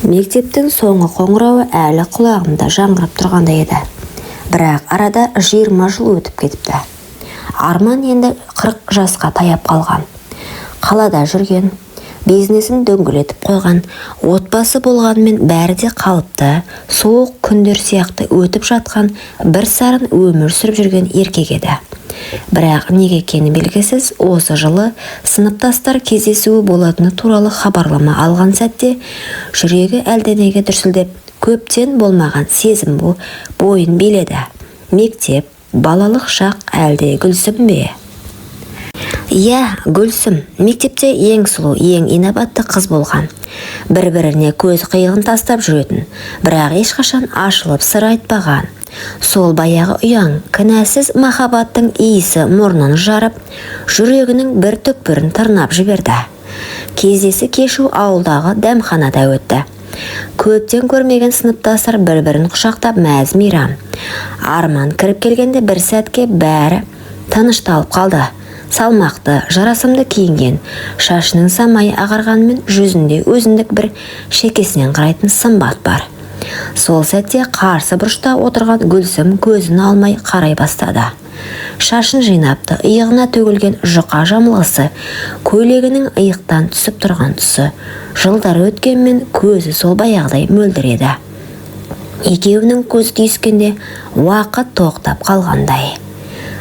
Мектептің соңғы қоңырауы әлі құлағымда жаңғырып тұрғандай еді. Бірақ арада 20 жыл өтіп кетіпті. Арман енді 40 жасқа таяп қалған. Қалада жүрген, бизнесін дөңгелетіп қойған, отбасы болғанымен, бәрі де қалыпты, суық күндер сияқты өтіп жатқан бір сарын өмір сүріп жүрген еркек еді. Бірақ неге екені белгісіз, осы жылы сыныптастар кездесуі болатыны туралы хабарлама алған сәтте жүрегі әлденеге дүрсілдеп, көптен болмаған сезім бойын биледі. Мектеп, балалық шақ, әлде Гүлсім бе? Иә, Гүлсім мектепте ең сұлу, ең инабатты қыз болған. Бір-біріне көз қиығын тастап жүретін, бірақ ешқашан ашылып сыр айтпаған. Сол баяғы ұяң, кінәсіз махаббаттың иісі мұрнын жарып, жүрегінің бір түкпірін тырнап жіберді. Кездесу кеші ауылдағы дәмханада өтті. Көптен көрмеген сыныптастар бір-бірін құшақтап, мәз мейрам. Арман кіріп келгенде бір сәтке бәрі тынышталып қалды. Салмақты, жарасымды киінген, шашының самайы ағарғанымен, жүзінде өзіндік бір шекесінен қарайтын сымбат бар. Сол сәтте қарсы бұрышта отырған Гүлсім көзін алмай қарай бастады. Шашын жинапты, иығына төгілген жұқа жамылғысы, көйлегінің иықтан түсіп тұрған тұсы. Жылдар өткенмен, көзі сол баяғыдай мөлдір еді. Екеуінің көзі түйіскенде уақыт тоқтап қалғандай.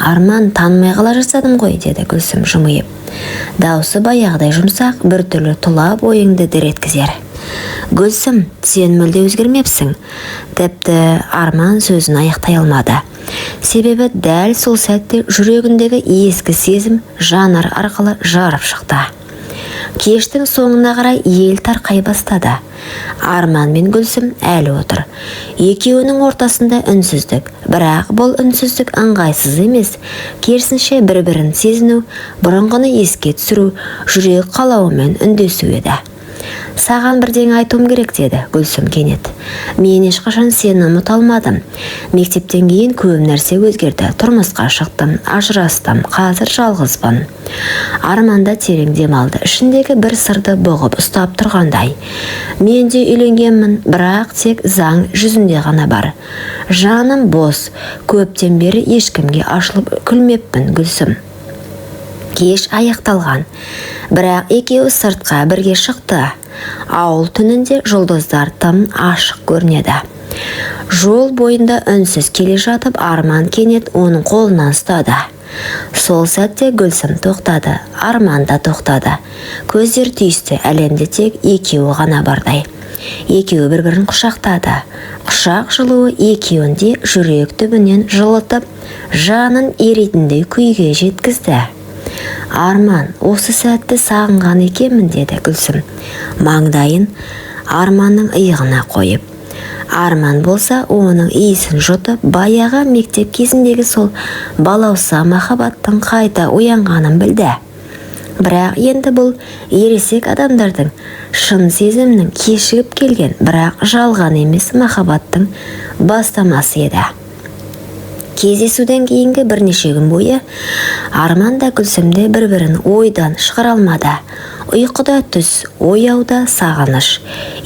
«Арман, танымай қала жаздадым ғой», – деді Гүлсім жымиып. Даусы баяғыдай жұмсақ, біртүрлі тұла бойыңды дір еткізер. «Гүлсім, сен мүлде өзгермепсің». Тіпті Арман сөзін аяқтай алмады. Себебі дәл сол сәтте жүрегіндегі ескі сезім жанар арқылы жарып шықты. Кештің соңына қарай ел тарқай бастады. Арман мен Гүлсім әлі отыр. Екеуінің ортасында үнсіздік. Бірақ бұл үнсіздік ыңғайсыз емес. Керісінше, бір-бірін сезіну, бұрынғыны еске түсіру, жүрек қалауымен үндесу еді. «Саған бірдеңе айтуым керек», – деді Гүлсім кенет. «Мен ешқашан сені ұмыта алмадым. Мектептен кейін көп нәрсе өзгерді. Тұрмысқа шықтым, ажырастым, қазір жалғызбын». Арман да терең дем алды, ішіндегі бір сырды бұғып ұстап тұрғандай. «Мен де үйленгенмін, бірақ тек заң жүзінде ғана бар. Жаным бос, көптен бері ешкімге ашылып күлмеппін, Гүлсім». Кеш аяқталған. Бірақ екеуі сыртқа бірге шықты. Ауыл түнінде жұлдыздар тым ашық көрінеді. Жол бойында үнсіз келе жатып, Арман кенет оның қолынан ұстады. Сол сәтте Гүлсім тоқтады, Арман да тоқтады. Көздер түйісті, әлемде тек екеуі ғана бардай. Екеуі бір-бірін құшақтады. Құшақ жылуы екеуін де жүрек түбінен жылытып, жанын еритіндей күйге жеткізді. «Арман, осы сәтті сағынған екенмін», – деді Гүлсім, маңдайын Арманның иығына қойып. Арман болса, оның иісін жұтып, баяғы мектеп кезіндегі сол балауса махаббаттың қайта оянғанын білді. Бірақ енді бұл ересек адамдардың шын сезімнің, кешігіп келген, бірақ жалған емес махаббаттың бастамасы еді. Кездесуден кейінгі бірнеше күн бойы Арман да, Гүлсім де бір-бірін ойдан шығара алмады. Ұйқыда түс, ояуда сағыныш.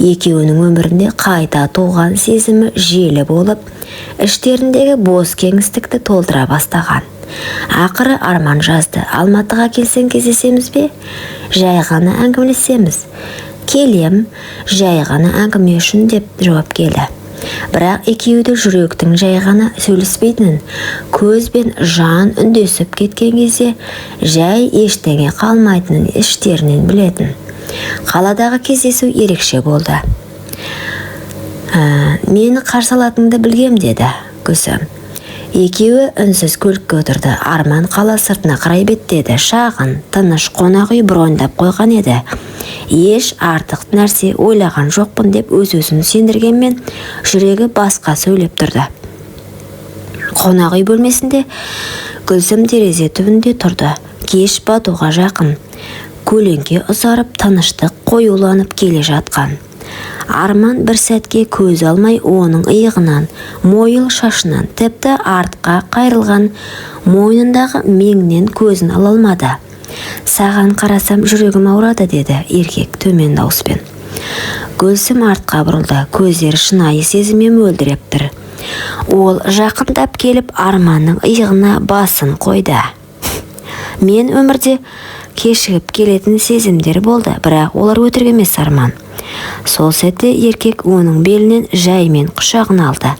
Екеуінің өмірінде қайта туған сезімі желі болып, іштеріндегі бос кеңістікті толтыра бастаған. Ақыры Арман жазды: «Алматыға келсең, кездесеміз бе? Жай ғана әңгімелесеміз». «Келем, жай ғана әңгіме үшін», – деп жауап келді. Бірақ екеуі де жүректің жай ғана сөйлеспейтінін, көз бен жан үндесіп кеткен кезде жай ештеңе қалмайтынын іштерінен білетін. Қаладағы кездесу ерекше болды. «Мені қарсы алатыныңды білгем», – деді Гүлсім. Екеуі үнсіз көлікке отырды. Арман қала сыртына қарай беттеді. Шағын, тыныш қонақ үй броньдап қойған еді. Еш артық нәрсе ойлаған жоқпын деп өз-өзін сендіргенмен, жүрегі басқа сөйлеп тұрды. Қонақ үй бөлмесінде Гүлсім терезе түбінде тұрды. Кеш батуға жақын. Көлеңке ұзарып, тыныштық қоюланып келе жатқан. Арман бір сәтке көз алмай, оның иығынан, мойыл шашынан, тіпті артқа қайырылған мойнындағы меңнен көзін ала алмады. «Саған қарасам, жүрегім ауырады», – деді еркек төмен дауыспен. Гүлсім артқа бұрылды, көздері шынайы сезіммен мөлдіреп тұр. Ол жақындап келіп, Арманның иығына басын қойды. Мен өмірде кешігіп келетін сезімдер болды, бірақ олар өтірік емес, Арман. Сол сәтте еркек оның белінен жаймен құшағына алды.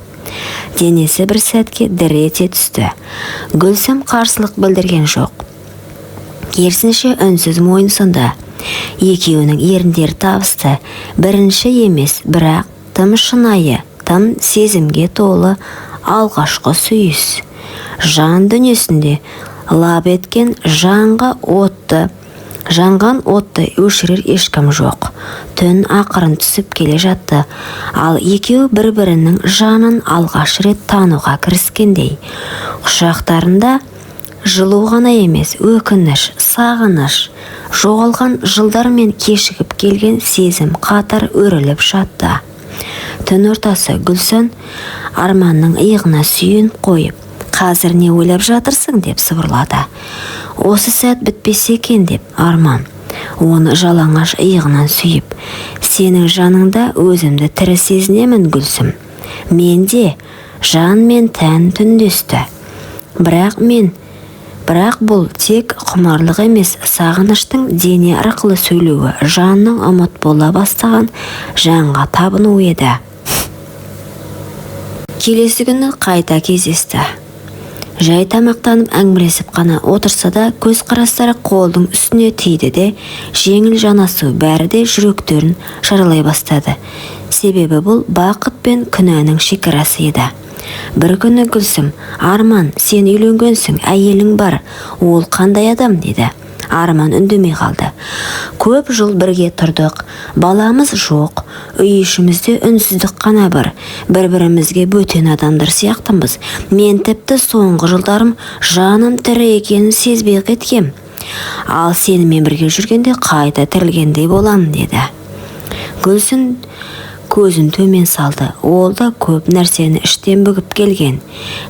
Денесі бір сәтке дір ете түсті. Гүлсім қарсылық білдірген жоқ. Керісінше, үнсіз мойынсұнды. Екеуінің еріндері табысты. Бірінші емес, бірақ тым шынайы, тым сезімге толы алғашқы сүйіс. Жан дүниесінде лап еткен жанған отты өшірер ешкім жоқ. Түн ақырын түсіп келе жатты, ал екеуі бір-бірінің жанын алғаш рет тануға кіріскендей. Құшақтарында жылу ғана емес, өкініш, сағыныш, жоғалған жылдар мен кешігіп келген сезім қатар өріліп жатты. Түн ортасы Гүлсін Арманның иығына сүйеніп қойып, «Қазір не ойлап жатырсың?» деп сыбырлады. «Осы сәт бітпесе екен», – деп Арман оны жалаңаш иығынан сүйіп, «Сенің жаныңда өзімді тірі сезінемін, Гүлсім. Менде жан мен тән түндесті. Бірақ бұл тек құмарлық емес, сағыныштың дене арқылы сөйлеуі, жанның ұмыт бола бастаған жанға табынуы еді». Келесі күні қайта кездесті. Жай тамақтанып, әңгімелесіп қана отырса да, көзқарастары қолдың үстіне тиді де, жеңіл жанасу, бәрі де жүректерін жаралай бастады. Себебі бұл бақыт пен күнәнің шекарасы еді. Бір күні Гүлсім: «Арман, сен үйленгенсің, әйелің бар. Ол қандай адам?» – деді. Арман үндемей қалды. «Көп жыл бірге тұрдық, баламыз жоқ. Үй ішімізде үнсіздік қана бар. Бір-бірімізге бөтен адамдар сияқтымыз. Мен тіпті соңғы жылдарым жаным тірі екенін сезбей кеткем. Ал сенімен бірге жүргенде қайта тірілгендей боламын», – деді. Гүлсін көзін төмен салды. Ол да көп нәрсені іштен бүгіп келген.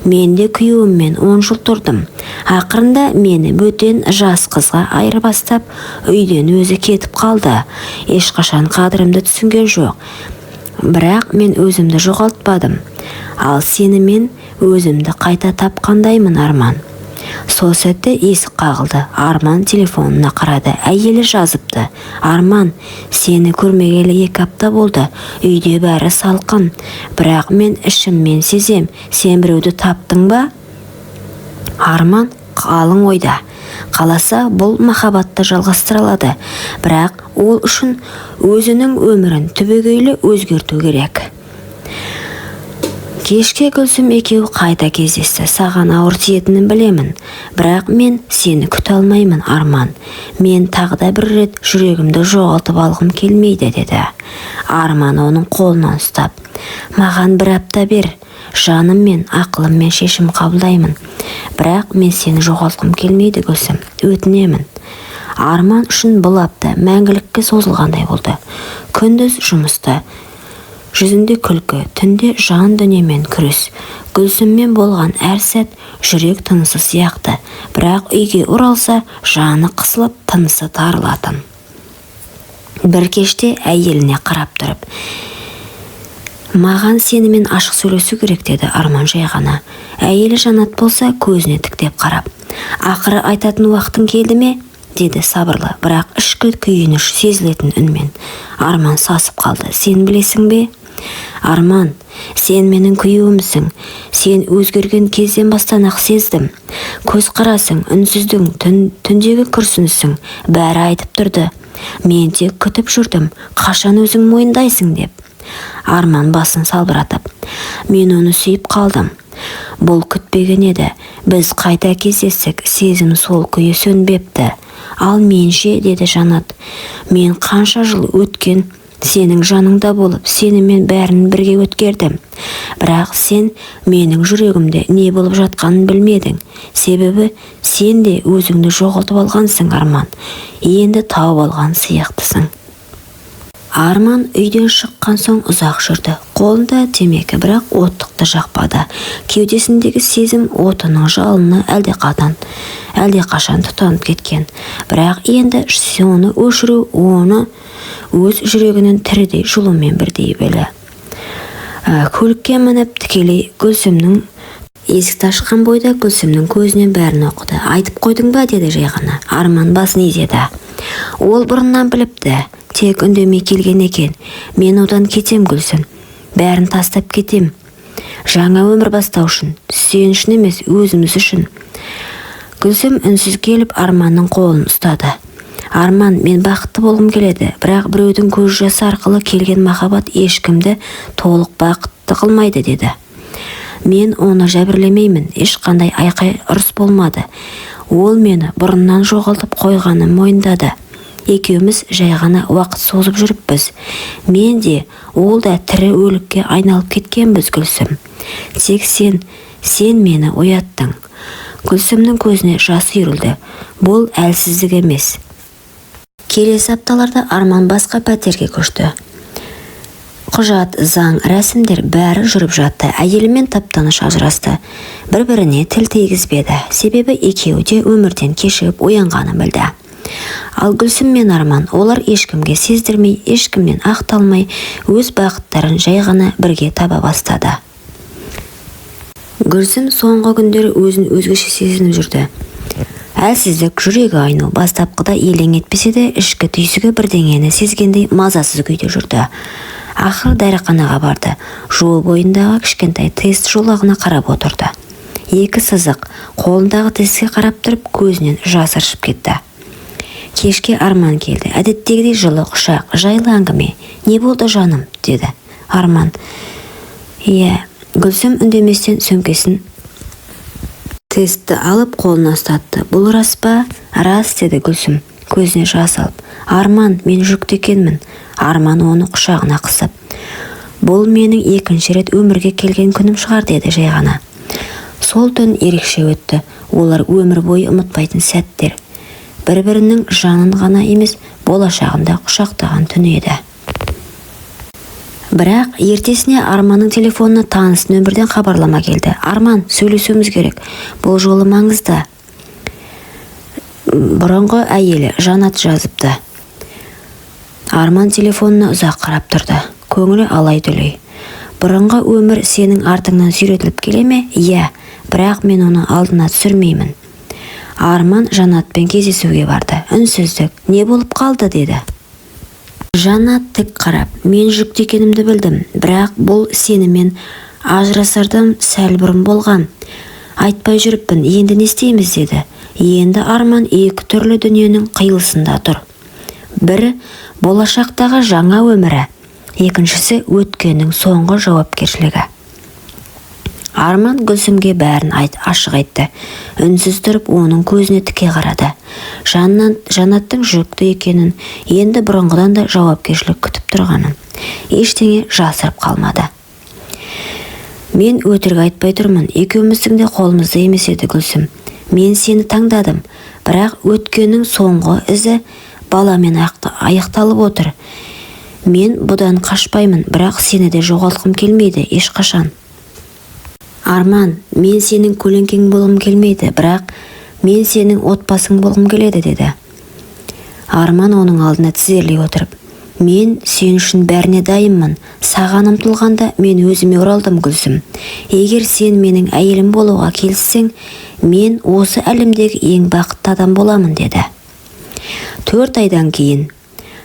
«Мен де күйеуіммен 10 жыл тұрдым. Ақырында мені бөтен жас қызға айырбастап, үйден өзі кетіп қалды. Ешқашан қадірімді түсінген жоқ. Бірақ мен өзімді жоғалтпадым. Ал сенімен өзімді қайта тапқандаймын, Арман». Сол сәтте есік қағылды. Арман телефонына қарады. Әйелі жазыпты: «Арман, сені көрмегелі 2 апта болды. Үйде бәрі салқын. Бірақ мен ішіммен сезем, сен біреуді таптың ба?» Арман қалың ойда. Қаласа, бұл махаббатты жалғастыра алады, бірақ ол үшін өзінің өмірін түбегейлі өзгерту керек. Кешке Гүлсім екеуі қайта кездесті. «Саған ауыр тиетінін білемін, бірақ мен сені күте алмаймын, Арман. Мен тағы да бір рет жүрегімді жоғалтып алғым келмейді», – деді. Арман оның қолынан ұстап: «Маған бір апта бер. Жаным мен ақылыммен шешім қабылдаймын. Бірақ мен сені жоғалтқым келмейді, Гүлсім, өтінемін». Арман үшін бұл апта мәңгілікке созылғандай болды. Күндіз жұмыста жүзінде күлкі, түнде жан дүниемен күрес. Гүлсіммен болған әр сәт жүрек тынысы сияқты, бірақ үйге оралса, жаны қысылып, тынысы тарылатын. Бір кеште әйеліне қарап тұрып: «Маған сенімен ашық сөйлесу керек», – деді Арман жай ғана. Әйелі Жанат болса, көзіне тіктеп қарап: «Ақыры айтатын уақытың келді ме?» – деді сабырлы, бірақ ішкі күйініш сезілетін үнмен. Арман сасып қалды. «Сен білесің бе?» «Арман, сен менің күйеуімсің. Сен өзгерген кезден бастан-ақ сездім. Көзқарасың, үнсіздігің, түндегі күрсінісің, бәрі айтып тұрды. Мен тек күтіп жүрдім, қашан өзің мойындайсың деп». Арман басын салбыратып: «Мен оны сүйіп қалдым. Бұл күтпеген еді. Біз қайта кездестік, сезім сол күйі сөнбепті. Ал мен ше?» – деді Жанат. «Мен қанша жыл өткен сенің жаныңда болып, сенімен бәрін бірге өткердім. Бірақ сен менің жүрегімде не болып жатқанын білмедің. Себебі сен де өзіңді жоғалтып алғансың, Арман. Енді тауып алған сияқтысың». Арман үйден шыққан соң ұзақ жүрді. Қолында темекі, бірақ оттықты жақпады. Кеудесіндегі сезім отының жалыны әлдеқашан тұтанып кеткен. Бірақ енді соны өшіру оны Өз жүрегінен тірідей жұлумен бірдей белі. Көлікке мініп, тікелей Гүлсімнің есікті ашқан бойда Гүлсімнің көзінен бәрін оқыды. «Айтып қойдың ба?» – деді жай ғана. Арман басын изеді. Ол бұрыннан біліпті, тек үндемей келген екен. «Мен одан кетем, Гүлсім. Бәрін тастап кетем. Жаңа өмір бастау үшін. Сен үшін емес, өзіміз үшін». Гүлсім үнсіз келіп, Арманның қолын ұстады. «Арман, мен бақытты болғым келеді, бірақ біреудің көз жасы арқылы келген махаббат ешкімді толық бақытты қылмайды», – деді. «Мен оны жәбірлемеймін. Ешқандай айқай, ұрыс болмады. Ол мені бұрыннан жоғалтып қойғанын мойындады. Екеуміз жай ғана уақыт созып жүріппіз. Мен де, ол да тірі өлікке айналып кеткенбіз, Гүлсім. Тек сен, сен мені ояттың». Гүлсімнің көзіне жас үйірілді. Бұл әлсіздік емес. Келесі апталарда Арман басқа пәтерге көшті. Құжат, заң, рәсімдер, бәрі жүріп жатты. Әйелімен тып-тыныш ажырасты. Бір-біріне тіл тигізбеді. Себебі екеуі де өмірден кешігіп оянғанын білді. Ал Гүлсім мен Арман, олар ешкімге сездірмей, ешкімнен ақталмай, өз бақыттарын жай ғана бірге таба бастады. Гүлсім соңғы күндері өзін өзгеше сезініп жүрді. Әлсіздік, жүрегі айну. Бастапқыда елең етпесе де, ішкі түйсігі бірдеңені сезгендей мазасыз күйде жүрді. Ақыры дәріханаға барды. Жол бойындағы кішкентай тест жолағына қарап отырды. Екі сызық. Қолындағы тестке қарап тұрып, көзінен жас ыршып кетті. Кешке Арман келді. Әдеттегідей жылы құшақ, жайлы әңгіме. «Не болды, жаным?» – деді Арман. Иә. Гүлсім үндеместен сөмкесін, тестті алып, қолына ұстатты. «Бұл рас па?» «Рас», – деді Гүлсім көзіне жас алып. «Арман, мен жүкті екенмін». Арман оны құшағына қысып, «Бұл менің екінші рет өмірге келген күнім шығар», – деді жай ғана. Сол түн ерекше өтті. Олар өмір бойы ұмытпайтын сәттер, бір бірінің жанын ғана емес, болашағын да құшақтаған түн еді. Бірақ ертесіне Арманның телефонына таныс нөмірден хабарлама келді. «Арман, сөйлесуіміз керек. Бұл жолы маңызды». Бұрынғы әйелі Жанат жазыпты. Арман телефонына ұзақ қарап тұрды. Көңілі алай-дүлей. «Бұрынғы өмір сенің артыңнан сүйретіліп келе ме?» «Иә, бірақ мен оны алдына түсірмеймін». Арман Жанатпен кездесуге барды. Үнсіздік. «Не болып қалды?» – деді. Жанат тік қарап, «Мен жүкті екенімді білдім, бірақ бұл сенімен ажырасардан сәл бұрын болған. Айтпай жүріппін. Енді не істейміз?» – деді. Енді Арман екі түрлі дүниенің қиылысында тұр. Бірі – болашақтағы жаңа өмірі, екіншісі – өткеннің соңғы жауапкершілігі. Арман Гүлсімге бәрін ашық айтты. Үнсіз тұрып, оның көзіне тіке қарады. Жанаттың жүкті екенін, енді бұрынғыдан да жауапкершілік күтіп тұрғанын. Ештеңе жасырып қалмады. «Мен өтірік айтпай тұрмын. Екеуміздің де қолымызда емес еді, Гүлсім. Мен сені таңдадым, бірақ өткеннің соңғы ізі баламен аяқталып отыр. Мен бұдан қашпаймын, бірақ сені де жоғалтқым келмейді ешқашан. Арман, мен сенің көлеңкең болғым келмейді, бірақ мен сенің отбасың болғым келеді», – деді. Арман оның алдына тізерлей отырып, «Мен сен үшін бәріне дайынмын. Саған ұмтылғанда, мен өзіме оралдым, Гүлсім. Егер сен менің әйелім болуға келіссең, мен осы әлемдегі ең бақытты адам боламын», – деді. 4 айдан кейін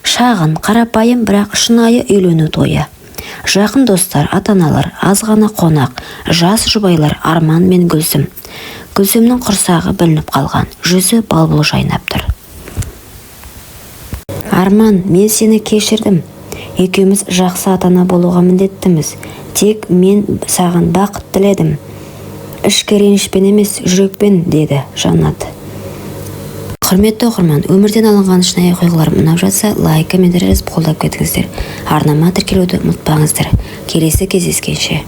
шағын, қарапайым, бірақ шынайы үйлену тойы. Жақын достар, ата аналар, аз ғана қонақ. Жас жұбайлар Арман мен Гүлсім. Гүлсімнің құрсағы білініп қалған, жүзі балбұл жайнап тұр. «Арман, мен сені кешірдім. Екеуміз жақсы ата ана болуға міндеттіміз. Тек мен саған бақыт тіледім. Ішкі ренішпен емес, жүрекпен», – деді Жанат. Құрметті оқырман, өмірден алынған шынайы оқиғалар ұнап жатса, лайк, комментарий жазып, қолдап кетіңіздер. Арнама тіркелуді ұмытпаңыздар. Келесі кездескенше!